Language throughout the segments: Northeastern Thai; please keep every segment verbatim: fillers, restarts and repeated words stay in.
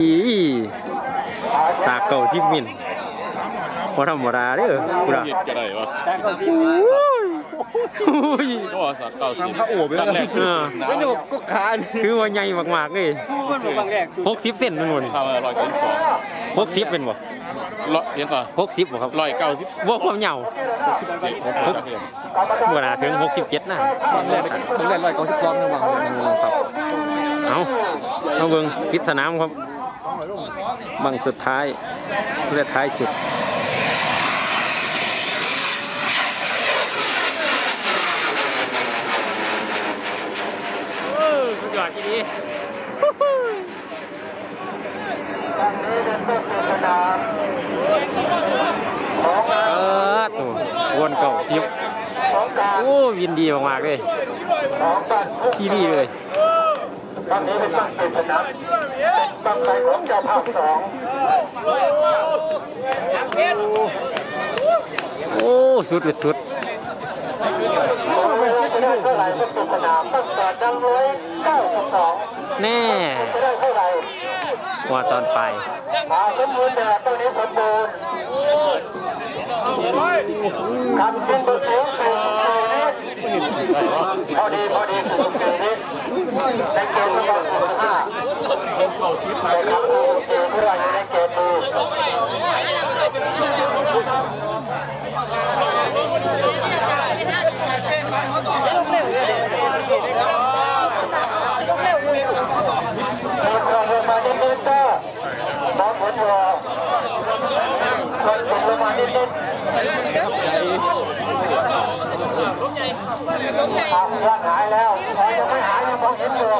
อี๋ สากเก้าสิบมิล บ่ธรรมดาเด้อ พุ้นล่ะ เฮ็ดก็ได้วะ โอ้ย โอ้ย ก็ว่าสากเก้าสิบ ครั้งแรก เออ ไม่รู้ก็ขา ถือว่าใหญ่มากๆเลย หกสิบเซนเป็นบ่นี่ เท่าร้อยเก้าสิบสอง หกสิบเป็นบ่ ร้อย เดี๋ยวก่อน หกสิบบ่ครับ ร้อยเก้าสิบ บ่ความยาว หกสิบเจ็ด บ่น่าถึง หกสิบเจ็ด นะ ต้องเล่น ต้องเล่นร้อยเก้าสิบสอง นะ หวัง หวัง ครับ เอา มาเบิ่งปิดสนามครับ บั้งสุดท้าย และท้ายสุด โอ้ สุดยอดอีหลี เออ ตัว วนเก้าสิบ โอ้ วินดีมากๆเลย ทีวีเลย บั้งนี้เป็นบั้งปริศนา เป็นบั้งไฟของเจ้าภาพสอง โอ้ สุด สุด เวลาจะได้เท่าไหร่เป็นปริศนา ตั้งแต่หนึ่งร้อยเก้าสิบสอง แน่ จะได้เท่าไหร่ ว่าตอนไป อ่า สมบูรณ์แบบ ตัวนี้สมบูรณ์ คำเป็นเบอร์ศูนย์ศูนย์ศูนย์ พอดี พอดี ศูนย์ศูนย์ ในเกณฑ์ของเรา ศูนย์ห้า แต่คำเป็นเกณฑ์ที่ว่าอยู่ในเกณฑ์ดี มีความลงมานิดๆ ก็ มองเห็นอยู่ คนถึงลงมานิดๆ อ่ะ เพื่อนหายแล้ว อ๋อ ยังไม่หาย ยังมองเห็นอยู่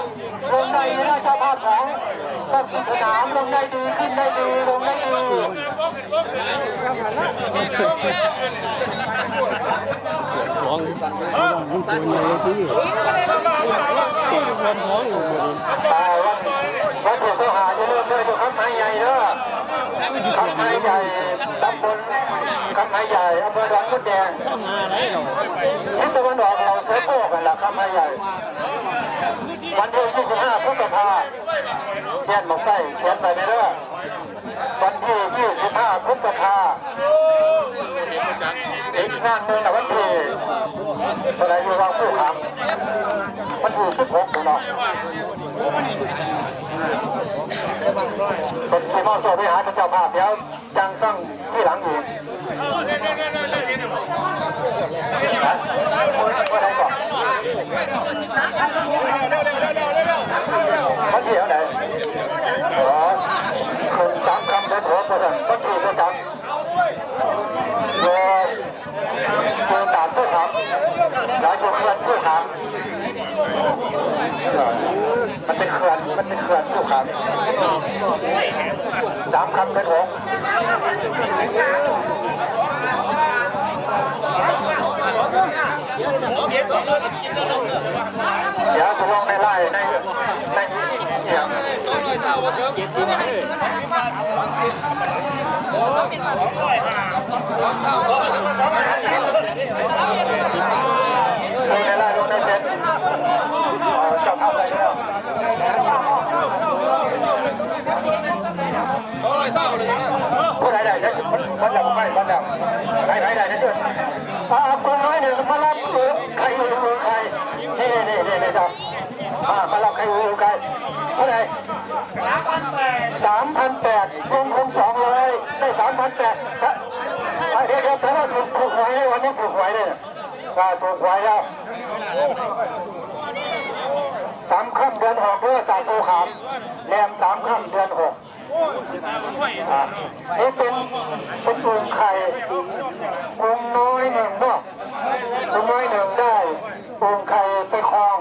ลงได้ดีนะ เจ้าภาพสอง ก็คือสนาม ลงได้ดี ขึ้นได้ดี ลงได้ดี อ่า วัตถุข้อหาจะเริ่มด้วยเจ้าคำไม้ใหญ่เด้อ คำไม้ใหญ่ ตำบลคำไม้ใหญ่ อำเภอดอนมดแดง ทิศตะวันออกเราเสือโก้กันละคำไม้ใหญ่ วันที่ยี่สิบห้าพฤษภา เขียนหมอกไส้ เขียนไปเด้อ วันที่ยี่สิบห้าพฤษภา อีกงานหนึ่งนะ วันที่เท่าไหร่อยู่วังผู้ขัง วันที่สิบหกเนาะ เป็นที่มอบโชคไปหาเป็นเจ้าภาพ เดี๋ยวจังสั่งที่หลังอีก ฮะ วันไหนก่อน วันที่เท่าไหร่ อ๋อ คนสามคำเดือนหก วันที่เท่าไหร่ เออ คือตามผู้ถาม หลายคนเพื่อนผู้ถาม มันเป็นเขื่อน มันเป็นเขื่อนผู้ถาม สามคำเป็นหก เดี๋ยวจะลงในไลน์ใน ใน ผู้ใดได้เนี่ย มันจะไม่ มันจะ ไหน ไหน ได้เนี่ย อ่า คนน้อยหนึ่งมารับ ใครอยู่ ใคร นี่ นี่ นี่ นี่ ครับ อ่า มารับ ใครอยู่ ใคร เท่าไหร่ สามพันแปด ลงทุนสองร้อย ได้ สามพันแปด ครับ อ่า เดี๋ยว เดี๋ยว แต่ว่าถูก ถูกหวยเลย วันนี้ถูกหวยเลย อ่า ถูกหวยแล้ว สามค่ำเดือนหก เด้อ จากภูขาม แรมสามค่ำเดือนหก อ่า นี่เป็น เป็นโอ่งไข่ องค์น้อยหนึ่งเนาะ องค์น้อยหนึ่งได้ โอ่งไข่ไปครอง